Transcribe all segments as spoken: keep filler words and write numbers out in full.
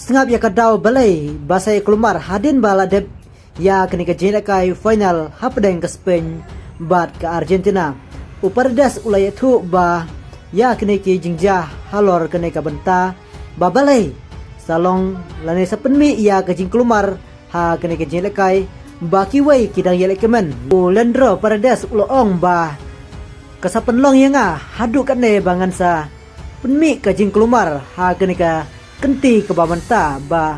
Sngap ïa ka daw balei ba sa ïa kulmar hadien ba la dep ïa kane ka jingïalehkai final hapdeng ka Spain bad ka Argentina. U Paredes u la ïathuh ba ïa kane ki jingjia halor kane ka bynta ba balei sa long lane sa pynmih ïa ka jingkulmar ha kane ka jingïalehkai ba kiwei ki dang ïalehkmen. U Leandro Paredes u la ong ba ka sa pynlong ïa nga haduh katne ba ngan sa pynmih ka jingkulmar ha kane ka kynti kaba mynta ba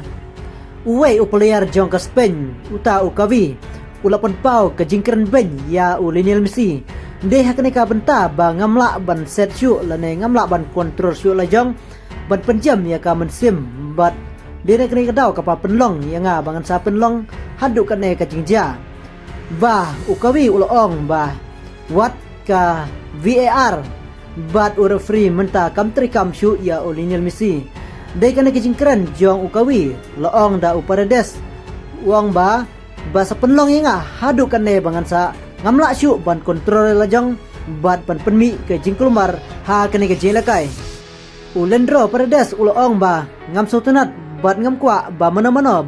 uwei u player jong ka Spain, uta u Gavi, u la pynpaw ka jingkren beiñ ïa u Lionel Messi. Dei ha kane ka bynta ba ngam lah ban set shuh lane ngam lah ban control shuh la jong ban pynjem ïa ka mynsiem bad dei na kane ka daw kaba pynlong ïa nga ba ngan sa pynlong haduh kane ka jingjia. Ba u Gavi u la ong ba wat ka V A R bad u referee mynta kam treikam shuh ïa u Lionel Messi. Dei kane ka jingkren jong u Gavi la ong da u Paredes, u ong ba ba sa pynlong ïa nga haduh kane ba ngan sa ngam lah shuh ban control la jong bad ban pynmih ka jingkulmar ha kane ka jingïalehkai. U Leandro Paredes u la ong ba ngam sngewtynnat bad ngam kwah ba mano mano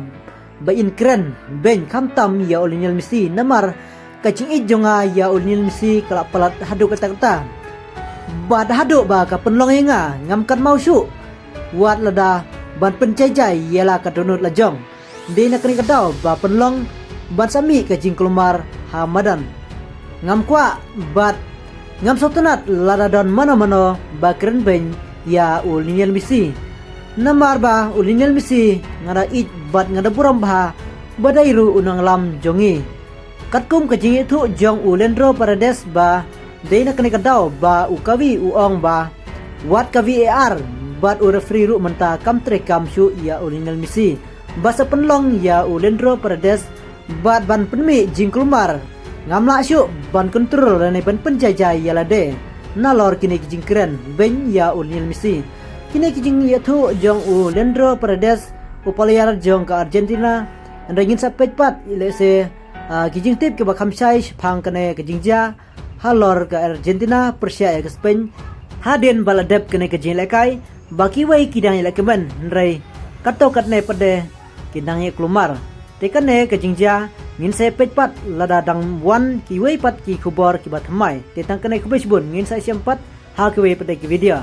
ba in kren beiñ khamtam ïa u Lionel Messi namar ka jingïeit jong nga ïa u Lionel Messi ka la palat haduh katta katta. Bad haduh ba ka pynlong ïa nga ngam katmaw shuh wat lada ban pynjai jai ïa la ka dohnud la jong. Dei na kane ka daw ba pynlong ban sa mih ka jingkulmar ha madan. Ngam kwah bad ngam sngewtynnat lada don mano mano ba kren beiñ ïa u Lionel Messi. Namar ba u Lionel Messi nga da ïeit bad nga da burom bha ba dei ruh u nongïalam jong ngi. Katkum ka jingïathuh jong u Leandro Paredes ba dei na kane ka daw ba u Gavi u ong ba wat ka V A R bad u referee ruh mynta kam treikam shuh ïa u Lionel Messi. Ba sa pynlong ïa u Leandro Paredes bad ban pynmih jingkulmar ngam lah shuh ban control lane ban pynjai jai ïa lade nalor kine ki jingkren beiñ ïa u Lionel Messi. Kine ki jingïathuh jong u Leandro Paredes, u player jong ka Argentina. Hynrei ngin sa peit pat lehse ki jingtip kiba kham shai shaphang kane ka jingjia halor ka Argentina pyrshah ïa ka Spain hadien ba la dep kane ka jingïalehkai ba kiwei ki dang ïalehkmen hynrei katto katne pat de ki dang ïakulmar. Te kane ka jingjia ngin sa peit pat lada dang wan kiwei pat ki khubor kiba thymmai. Te tang kane, khublei shibun, ngin sa ïashem pat ha kiwei pat de ki video.